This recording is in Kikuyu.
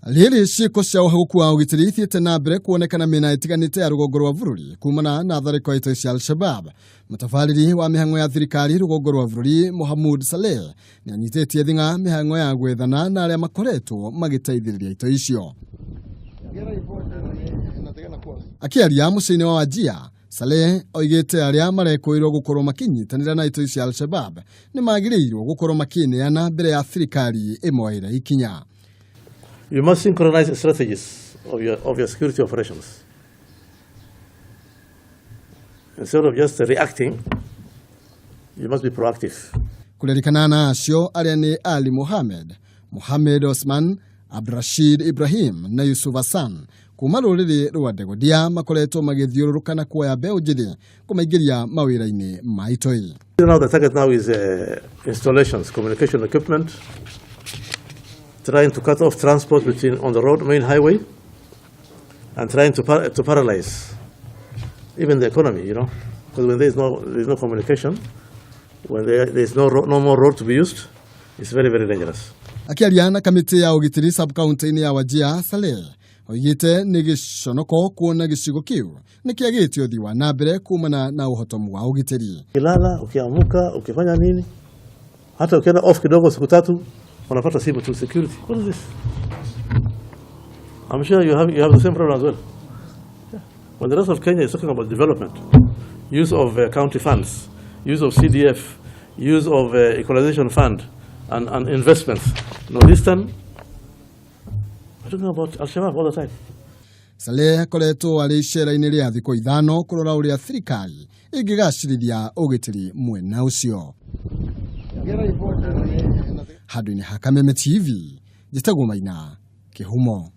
Rĩrĩ ciĩko cia ũhagũku wa ũgitĩri ithiĩte na mbere kuonekana mĩena ĩtiganĩte ya rũgongo rwa bũrũri kumana na tharĩko ya itoi cia Al-Shabab. Mũtabarĩri wa mĩhang'o ya thirikari rũgongo rwa bũrũri Mohamud Saleh nĩ anyitĩtie thing'a mĩhang'o ya gwethana na arĩa makoretwo magĩteithĩrĩria itoi icio. Akĩaria mũciĩ-inĩ wa Wajir, Saleh oigĩte arĩa marekũĩrwo gũkorwo makĩnyitanĩra na itoi cia Al-Shabab nĩ magĩrĩirwo gũkorwo makĩneana mbere ya thirikari ĩmoere ikinya. You must synchronize strategies of your security operations. Instead of just reacting, you must be proactive. Kũririkana na acio arĩa nĩ Ali Mohamed, Mohamed Osman, Abdurashid Ibrahim na Yusuf Hassan kuma rũrĩrĩ rwa Degodia makoretwo magĩthiũrũrũka na kuoya mbeũ njĩthĩ kũmaingĩria mawĩra-inĩ ma itoi. Now the target now is installations, communication equipment, trying to cut off transport between on the road, main highway, and trying to paralyze even the economy, because when there is no communication, when there is no more road to be used, it's very, very dangerous. Akĩaria na kamĩtĩ ya ũgitĩri sub-county-inĩ ya Wajir, Saleh oigĩte nĩ gĩconoko kuona gĩcigo kĩu nĩ kĩagĩte ũthii wa na mbere kumana na ũhotomu wa ũgitĩri. Ukilala, ukiamuka, ukifanya nini, hata ukienda off kidogo siku 3, unapata simu tu security. What is this? I'm sure you have the same problem as well. Yeah. When the rest of Kenya is talking about development, use of county funds, use of CDF, use of equalization fund, and investments. Northeastern, we're talking about Al-Shabaab all the time. Saleh akoretwo arĩ icera-inĩ rĩa thikũ 5 kũrora ũrĩa thirikari ĩngĩgacĩrithia ũgitĩri mwena ũcio. Handũ-inĩ ha Kameme TV, njĩtagwo Maina Kĩhumo.